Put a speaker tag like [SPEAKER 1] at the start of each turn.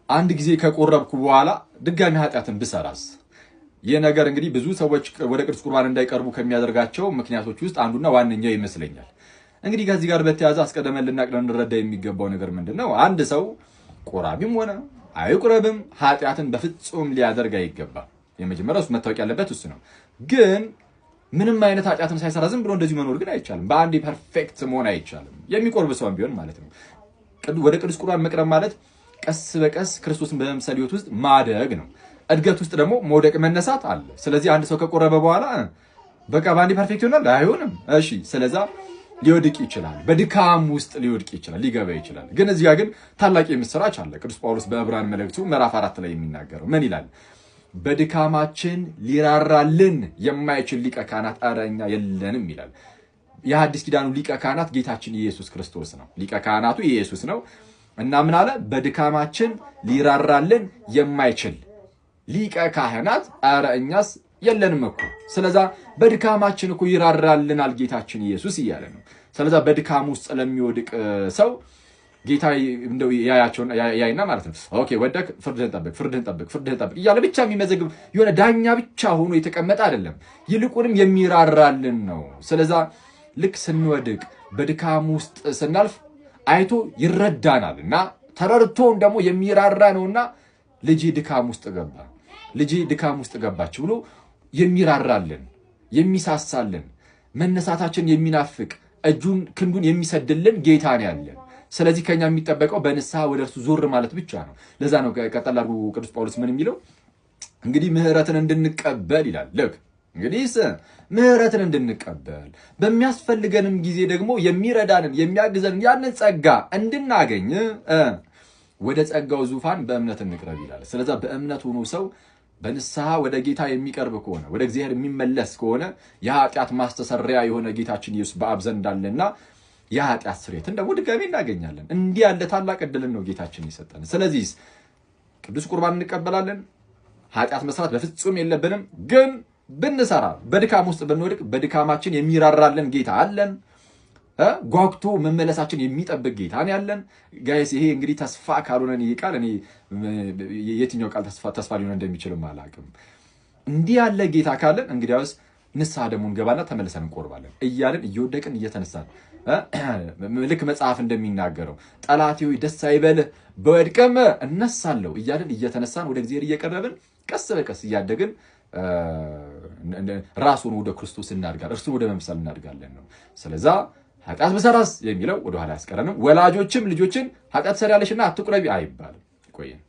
[SPEAKER 1] አንድ ጊዜ ከቆረብኩ በኋላ ድጋሚ ኃጢአትን ብሰራስ? ይህ ነገር እንግዲህ ብዙ ሰዎች ወደ ቅዱስ ቁርባን እንዳይቀርቡ ከሚያደርጋቸው ምክንያቶች ውስጥ አንዱና ዋነኛው ይመስለኛል። እንግዲህ ከዚህ ጋር በተያያዘ አስቀድመን ልናቅ ልንረዳ የሚገባው ነገር ምንድን ነው? አንድ ሰው ቆራቢም ሆነ አይቁረብም ኃጢአትን በፍጹም ሊያደርግ አይገባም። የመጀመሪያው እሱ መታወቅ ያለበት እሱ ነው። ግን ምንም አይነት ኃጢአትን ሳይሰራ ዝም ብሎ እንደዚሁ መኖር ግን አይቻልም። በአንዴ perfect መሆን አይቻልም። የሚቆርብ ሰውም ቢሆን ማለት ነው። ወደ ቅዱስ ቁርባን መቅረብ ማለት ቀስ በቀስ ክርስቶስን በመምሰል ሕይወት ውስጥ ማደግ ነው። እድገት ውስጥ ደግሞ መውደቅ መነሳት አለ። ስለዚህ አንድ ሰው ከቆረበ በኋላ በቃ በአንዴ perfect ይሆናል አይሆንም። እሺ፣ ስለዛ ሊወድቅ ይችላል። በድካም ውስጥ ሊወድቅ ይችላል፣ ሊገባ ይችላል። ግን እዚያ ግን ታላቅ የምስራች አለ። ቅዱስ ጳውሎስ በዕብራውያን መልእክቱ ምዕራፍ 4 ላይ የሚናገረው ምን ይላል? በድካማችን ሊራራልን የማይችል ሊቀ ካህናት ኧረ እኛ የለንም ይላል። የሐዲስ ኪዳኑ ሊቀ ካህናት ጌታችን ኢየሱስ ክርስቶስ ነው። ሊቀ ካህናቱ ኢየሱስ ነው እና ምን አለ? በድካማችን ሊራራልን የማይችል ሊቀ ካህናት ኧረ እኛስ የለንም እኮ። ስለዛ በድካማችን እኮ ይራራልናል ጌታችን ኢየሱስ እያለ ነው። ስለዛ በድካም ውስጥ ለሚወድቅ ሰው ጌታ እንደው ያያቸውን ያይና ማለት ነው። Okay ወደክ፣ ፍርድህን ጠብቅ፣ ፍርድህን ጠብቅ፣ ፍርድህን ጠብቅ እያለ ብቻ የሚመዘግብ የሆነ ዳኛ ብቻ ሆኖ የተቀመጠ አይደለም። ይልቁንም የሚራራልን ነው። ስለዛ ልክ ስንወድቅ በድካም ውስጥ ስናልፍ አይቶ ይረዳናል እና ተረድቶን ደግሞ የሚራራ ነውና ልጄ ድካም ውስጥ ገባ፣ ልጄ ድካም ውስጥ ገባች ብሎ የሚራራልን፣ የሚሳሳልን፣ መነሳታችን የሚናፍቅ፣ እጁን ክንዱን የሚሰድልን ጌታ ነው ያለን። ስለዚህ ከኛ የሚጠበቀው በንስሐ ወደ እርሱ ዞር ማለት ብቻ ነው። ለዛ ነው ቀጠል አድርጎ ቅዱስ ጳውሎስ ምን የሚለው? እንግዲህ ምሕረትን እንድንቀበል ይላል። ልክ እንግዲህ ምሕረትን እንድንቀበል በሚያስፈልገንም ጊዜ ደግሞ የሚረዳንን የሚያግዘንን ያንን ጸጋ እንድናገኝ ወደ ጸጋው ዙፋን በእምነት እንቅረብ ይላል። ስለዛ በእምነት ሆኖ ሰው በንስሐ ወደ ጌታ የሚቀርብ ከሆነ፣ ወደ እግዚአብሔር የሚመለስ ከሆነ የኃጢአት ማስተሰሪያ የሆነ ጌታችን ኢየሱስ በአብ ዘንድ አለና የኃጢአት ስርየትን ደግሞ ድጋሚ እናገኛለን። እንዲህ ያለ ታላቅ ዕድልን ነው ጌታችን የሰጠን። ስለዚህ ቅዱስ ቁርባን እንቀበላለን። ኃጢአት መስራት በፍጹም የለብንም። ግን ብንሰራ፣ በድካም ውስጥ ብንወድቅ በድካማችን የሚራራልን ጌታ አለን። ጓጉቶ መመለሳችን የሚጠብቅ ጌታ ነው ያለን። Guys፣ ይሄ እንግዲህ ተስፋ ካልሆነን ይህ ቃል እኔ የትኛው ቃል ተስፋ ሊሆን እንደሚችልም አላውቅም። እንዲህ ያለ ጌታ ካለን እንግዲያውስ ንስሐ ደግሞ እንገባና ተመልሰን እንቆርባለን እያልን እየወደቅን እየተነሳን፣ ልክ መጽሐፍ እንደሚናገረው ጠላቴ ሆይ ደስ አይበልህ፣ ብወድቅም እነሳለሁ እያልን እየተነሳን ወደ እግዚአብሔር እየቀረብን ቀስ በቀስ እያደግን ራሱን ወደ ክርስቶስ እናድጋለን፣ እርሱን ወደ መምሰል እናድጋለን ነው። ስለዛ ኃጢአት ብሰራስ የሚለው ወደኋላ አያስቀረንም። ወላጆችም ልጆችን ኃጢአት ትሰሪያለሽና አትቁረቢ አይባልም። ቆየን።